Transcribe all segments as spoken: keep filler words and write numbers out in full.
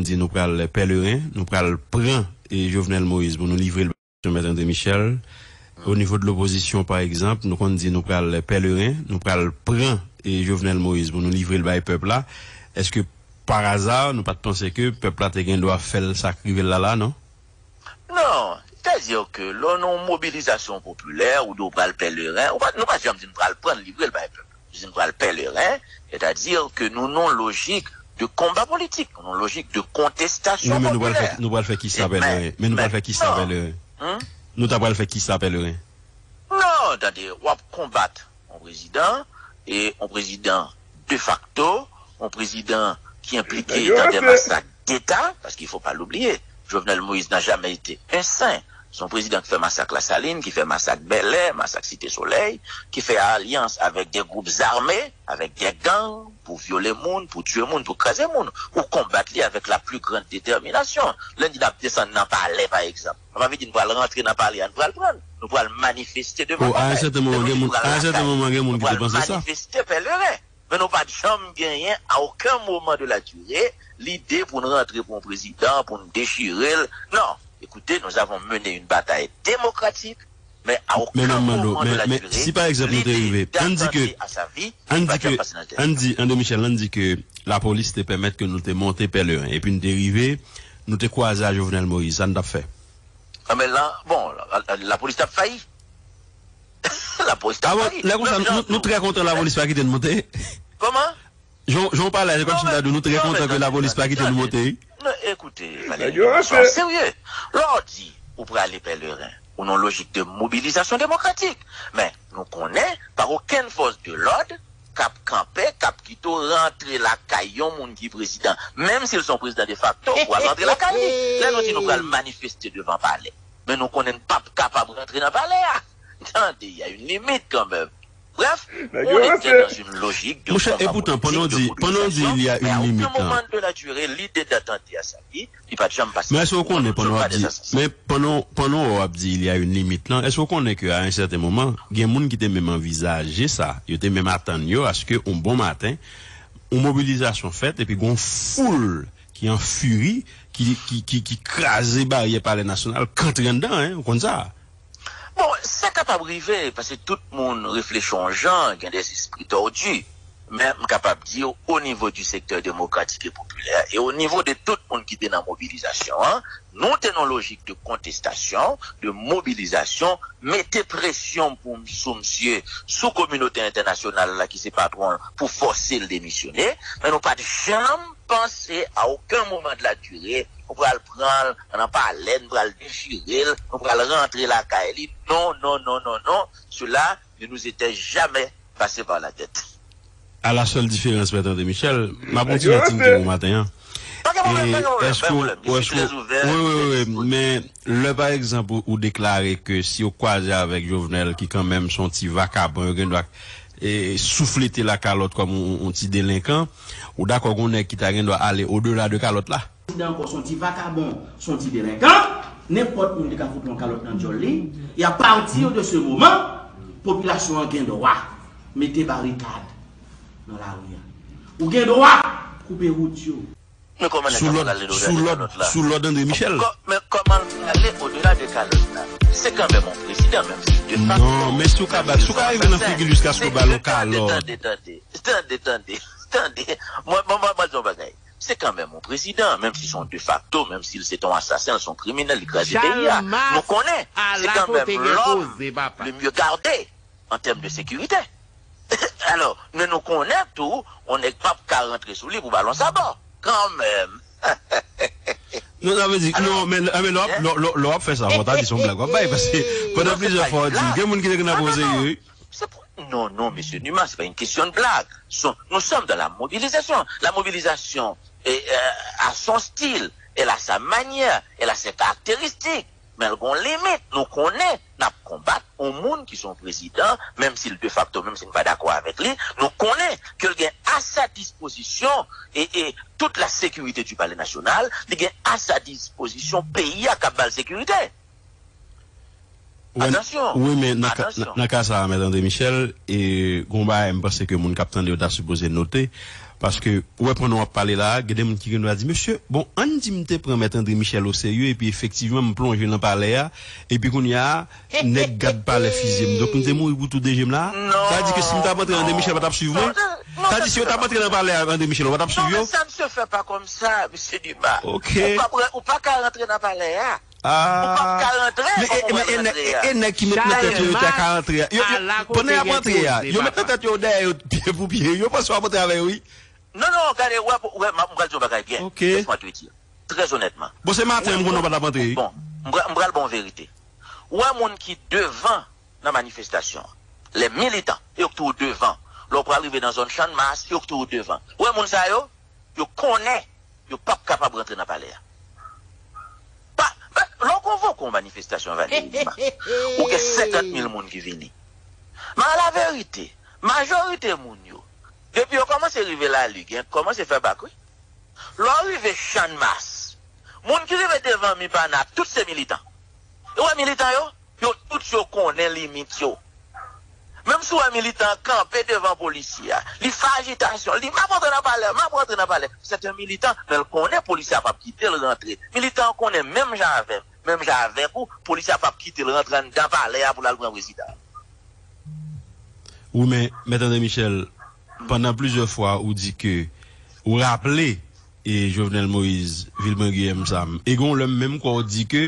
di nou pral pèleren, nou pral pran e Jovenel Moïse pou nou livre l bay Mèt André Michel. O nivo de lopozisyon, pa egzanp, nou konn di nou pral pèleren, nou pral pran e Jovenel Moïse pou nou livre l bay pèp la. Èske, pa aza, nou pa t panse ke pèp la te gen dwa fè l sa k rive l la la, non? Non, sètadi ke lè w nan yon mobilizasyon popilè, ou di w pral pèleren, ou pa, nou pa janm di n pral pran l livre l bay pèp. Di n pral pèleren, sètadi ke nou nan yon lojik de konba politik, nou nan yon lojik de kontestasyon popilè. Wi, men nou pral fè kisa pèleren? Men nou pral fè kisa pèleren? Nou ta pral fè kisa pèleren? Non, tande, w ap konbat yon prezidan, e yon prezidan defakto, yon prezidan ki enplike dans des massacres d'État, parce qu'il faut pas l'oublier, Jovenel Moïse n'a jamais été un saint. Se yon prezidan ki fè masak Lasalin, ki fè masak Bèlè, masak Site Solèy, ki fè alyans avèk de gwoup zame, avèk de gang, pou vyole moun, pou tiye moun, pou kraze moun. Ou konbat li avèk la plus grande détermination. Lè n di n ap desann nan palè, pa egzanp, sa pa vle di n pral rantre nan palè a, n pral pran l. Nou pral manifeste devan palè. Lè nou di n pral lakay, nou pral manifeste pèleren. Men nou pa t janm genyen, à aucun moment de la durée, lide pou n rantre pou yon prezidan, pou n dechire l. Non. Écoutez, nous avons mené une bataille démocratique, mais à aucun moment de la durée, l'idée d'atteinte à sa vie n'est pas passée dans le tête. Ann di, André Michel, ann di ke lapolis te pèmèt ke nou te monte pèleren, epi n te rive, nou te kwaze a Jovenel Moïse, sa n t ap fè? Ah, men la, bon, la, la, lapolis t ap fayi. Lapolis t ap fayi. Lè konsa, nou, nou trè kontan lapolis pa kite n monte. Kòman? Jan w pale a, se kòmsi m ta di w, nou trè kontan ke lapolis pa kite nou monte, wi. Non, ekoute, Valery, nou serye. Lè w di ou prale pèleren, ou nan lojik de mobilizasyon demokratik. Men, nou konnen, pa okenn fòs de lòd k ap kanpe, k ap kite w rantre lakay yon moun ki prezidan, menm si l se yon prezidan defakto, ou pral rantre lakay li. Lè nou di nou pral manifeste devan palè, men nou konnen n p ap kapab rantre nan palè a. Tande, y a une limite quand même. Bref, on était dans une logique de combat politique, de mobilisation, mais à aucun moment de la durée, l'idée d'atteinte à sa vie, li pa t janm pase. Men èske w konnen pandan w ap di, men pandan, pandan w ap di il y a une limite lan, èske w konnen ke a un certain moment, gen moun ki te menm anvizaje sa, yo te menm atann yo aske yon bon maten, yon mobilizasyon fèt, epi gen yon foul ki an firi, ki, ki, ki, ki kraze baryè Palè Nasyonal, k antre anndan, en, ou konn sa? Bon, sa kapab rive, paske tout moun reflechi yon jan, gen des esprits tordus. Men m kapab di w, o nivo du secteur démocratique et populaire, e o nivo de tout moun ki te nan mobilizasyon an, nou te nan lojik de kontestasyon, de mobilizasyon, mete presyon pou, sou misye, sou kominote entènasyonal la ki se patwon l, pou fòse l demisyone, men nou pa t janm panse à aucun moment de la durée, nou pral pran l nan palè, nou pral dechire l, nou pral rantre lakay li. Non, non, non, non, non. Cela ne nous était jamais passé par la tête. À la seule différence, Mèt André Michel, m ap kontinye ak ti m te pou maten an. Pa gen pwoblèm, pa gen pwoblèm, pa gen pwoblèm. Je suis très ouvert, je suis très disponible. Wi, wi, wi, men lè, pa egzanp, ou, ou deklare ke si yo kwaze avèk Jovenel, ki kanmenm se yon ti vakabon, yo gen dwa e, souflete lakalòt kòm yon, yon ti delenkan, ou dakò gen yon nèg ki ta gen dwa ale odela de kalòt la? Prezidan ankò se yon ti vakabon, se yon ti delenkan, nenpòt moun te ka fout yon kalòt nan djòl li, e à partir de ce moment, popilasyon an gen dwa mete barikad nan lari a. Ou gen dwa koupe wout yo. Men kòman nèg la pral ale odela de kalòt la? Sou lòd André Michel. Men kòman l pral ale odela de kalòt la? Se kanmenm yon prezidan, menm si de fakto. Non, men si w ka ba, si w ka rive nan figi l jiskaske w ba l yon kalòt. Tande, tande, tande, tande, tande, tande. Mwen, mwen, mwen, mwen di yon bagay. Se kanmenm yon prezidan, menm si se yon de fakto, menm si l se te yon asasen, l se yon kriminèl, li kraze peyi a. Nou konnen, se kanmenm l'homme le mieux gardé en termes de sécurité. Alò, men nou konnen tou, yon nèg p ap ka rantre sou li pou ba l yon sabò. Kanmenm. Non, sa vle di, non, men, men lè w ap, lè, lè, lè w ap fè sa, fò w ta di se yon blag w ap bay, paske pandan plizyè fwa w di, gen moun ki te gen ap o serye, wi. Non, non, mesye Numa, c'est pas une question de blague. Nous sommes dans la mobilisation. La mobilisation est, euh, a son style, elle a sa manière, elle a ses caractéristiques. Men l gon limit. Nou konnen n ap konbat yon moun ki se yon prezidan, menm si l de fakto, menm si n pa dakò avèk li, nou konnen ke l gen à sa disposition et, et toute la sécurité du Palais National, li gen à sa disposition peyi a k ap ba l sekirite. Atansyon! Wi, men nan ka sa a, Mèt André Michel, e, gon bagay m panse ke moun k ap tande yo ta sipoze note. Paske, ou wè, pandan w ap pale la, gen de moun ki gen dwa di, mesye, bon, ann di m te pran Mèt André Michel oserye, epi efektivman, m plonje nan palè a, epi kounye a, nèg gad palè fizye m. Donk, m te mouri pou tou de je m la. Sa vle di ke si m t ap antre, André Michel pa t ap swiv mwen. Sa vle di, si yo t ap antre nan palè a, André Michel, ou pa t ap swiv yo. Non, ça ne se fait pas comme ça, monsieur Dumas. Ok. Ou pa, ou pa ka rantre nan palè a. Ou p ap ka rantre kòm ou pral rantre a. E nèg ki met nan tèt yo, yo te ka rantre a. Pandan y ap rantre a, yo met nan tèt yo dèyè yo, pye pou pye. Yo panse w ap rantre avè yo, wi. Non, non, gade, wè, wè, m pral di yon bagay byen. Lès mwen te di. Trè onètman. Bon, se maten, m konnen w pa t ap rantre, wi. Bon, m pral ba w yon verite. Ou wè moun ki devan nan manifestasyon an. Lè militan, yo k toujou devan. Lè w pral rive nan zòn Channmas, yo k toujou devan. Ou wè moun sa yo, yo konnen yo p ap kapab rantre nan palè a. Pa, pa, lè w konvoke yon manifestasyon Valery Dumas, ou gen senkant mil moun ki vini. Men alaverite, majorite moun yo, depi yo kòmanse rive Lali, gen kòmanse fè bak, wi. Lè w rive Channmas, moun ki rive devan Mipana, tout se militan. Ou wè militan yo? Yo tout yo konnen limit yo. Menm si w wè militan an kanpe devan polisye a, li fè ajitasyon, li di, m ap rantre nan palè, m ap rantre nan palè. C'est un militant, men l konnen polisye a p ap kite l rantre. Militan an konnen menm jan avè m, menm jan avèk ou, polisye a p ap kite l rantre anndan palè a pou l al pran prezidan. Wi, men, Mèt André Michel, pandan plizyè fwa ou di ke ou raple e Jovenel Moïse, Vilbrun Guillaume Sam. E gen yon lè m menm kwè w di ke,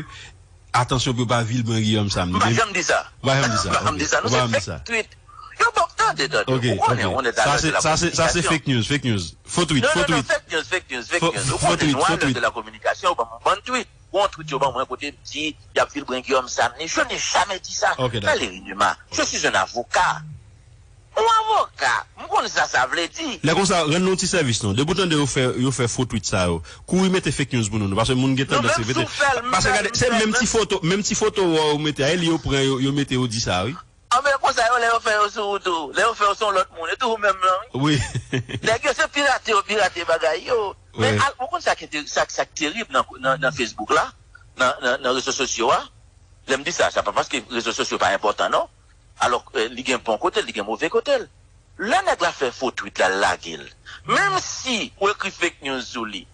atansyon pou yo pa Vilbrun Guillaume Sam. M pa janm di sa. Ou pa janm di sa. M pa janm di sa. Non, se fake tweet. Yo, bon, tande, tande. Ou konnen, on est dans l'art de la communication. Sa se fake news, fake news. Fo tweet, fo tweet. Non, non, non, fake news, fake news, fake news. Ou konnen nou à l'heure de la communication, ou ban m yon bon tweet. Yon tweet yo ban mwen kote m di, y ap Vilbrun Guillaume Sam ni. Je n'ai jamais dit ça. Valéry Numa, je suis un avocat. Yon avoka, m konn sa sa vle di. Lè konsa, rann nou ti sèvis non. Depi w tande yo fè, yo fè fo tweet sa yo, kouri mete fake news pou nou, non, paske moun gen tandans repete. Paske gade, se menm ti foto, menm ti foto wè yo mete a, e li yo pran, yo, yo mete yo di sa, wi. Anben konsa yo, lè yo fè yo sou ou tou, lè yo fè yo sou yon lòt moun, e tou ou menm nan, wi. Nèg yo se pirate yo pirate bagay yo. Men al, ou konn sa ki te, sa, sa k terib nan, nan, nan Facebook la, nan, nan, nan rezo sosyo a? Lè m di sa, sa pa paske rezo sosyo pa enpòtan, non. Alò, li gen bon kote l, li gen move kote l. Lè nèg la fè fo tweet la, l lage l. Menm si ou ekri fake news sou li.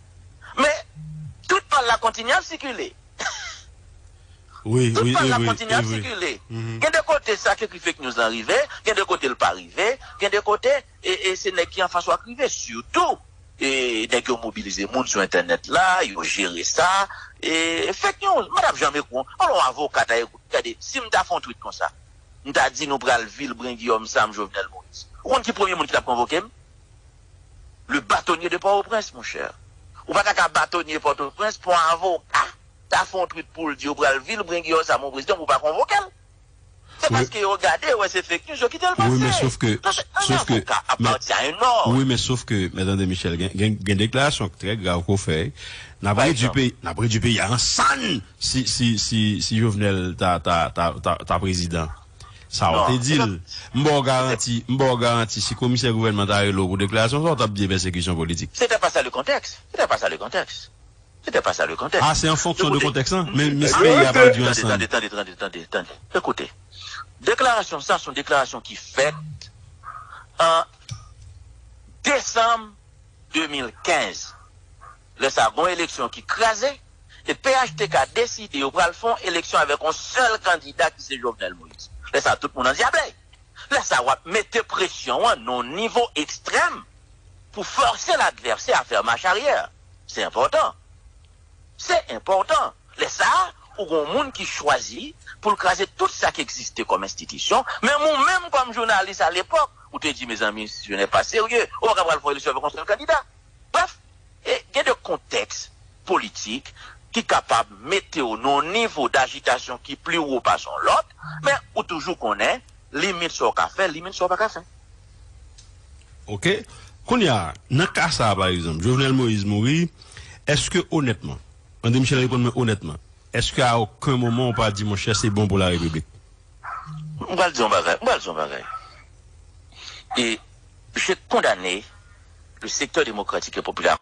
Men, tout pal la kontinye ap sikile. Tout pal la kontinye ap sikile. Gen de kote sa k ekri fake news lan rive, gen de kote l pa rive, gen de kote, e, e se nèg ki anfas ou a k rive. Sitou, e nèg yo mobilize moun sou entènèt la, yo jere sa. E fake news, mwen t ap janm ekri yon, alò yon avoka ta ekri, gade, si m ta fè yon tweet konsa, m ta di nou pral Vilbrun Guillaume Sam Jovenel Moïse. Ou konn ki premye moun ki t ap konvoke m? Le bâtonnier de Port-au-Prince, monchè. Ou pa ta ka batonye Pòtoprens pou yon avoka ta fè yon tweet pou l di yo pral Vilbrun Guillaume Sam yon prezidan pou w pa konvoke l. Se paske yo gade, yo wè se fake news, yo kite l pase. Paske yon avoka ap pati a yon nò. Wi, men sof ke, men tande, Michel, gen, gen, gen deklarasyon trè grav ke w fè. N ap redui peyi, n ap redui peyi a an sann si, si, si, si Jovenel ta, ta, ta, ta, ta prezidan. Sa w te di l. M ba w garanti, m ba w garanti, si komisè gouvènman ta rele w pou deklarasyon sa, w t ap di e pèsekisyon politik. C'était pas ça le contexte. C'était pas ça le contexte. C'était pas ça le contexte. Ah, c'est en fonction de contexte, hein? Men, men peyi a pa di ansanm. Tande, tande, tande, tande, tande. Écoutez, deklarasyon sa, se yon deklarasyon ki fèt an desanm de mil kenz. Lè sa, gon eleksyon ki kraze, e P H T K deside yo pral fè yon eleksyon avèk yon sèl kandida ki se Jovenel Moïse. Lè sa, tout moun andyable. Lè sa, w ap mete presyon an nan yon nivo ekstrèm pou fòse ladvèsè a fè mach aryè. Se enpòtan. Se enpòtan. Lè sa a, ou gen yon moun ki chwazi pou l kraze tout sa k egziste kòm enstitisyon, menm ou menm kòm jounalis alepòk, ou te di, mezanmi, ce n'est pas sérieux, ou pa ka pral fè yon eleksyon avèk yon sèl kandida. Brèf, e gen de kontèks politik ki kapab mete w nan yon nivo dajitasyon ki pli wo pase yon lòt, men ou toujou konnen limit sa w ka fè, limit sa w pa ka fè. Ok. Kounye a, nan ka sa a, pa egzanp, Jovenel Moïse mouri, èske onètman, André Michel reponn mwen onètman, èske a okenn moman ou pa di, monchè, se bon pou larepiblik? M pral di yon bagay, m pral di yon bagay. E je condamne le secteur démocratique et populaire.